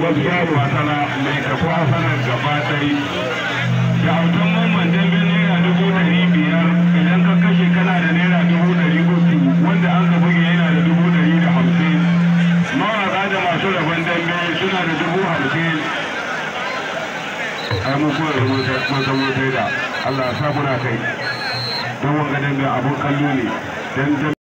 Kwasana mai ka kwasana gaba ɗari. Da autan mamman dambe ₦500,000, idan ka kashe kana da ₦300,000, wanda an ka buge yana da 150,000. Mawaƙa da masu rabon dambe suna da 50,000. Ai mu koyar mun san mun sai da Allah ya sa muna kai don wanga dambe abun kallo ne dan.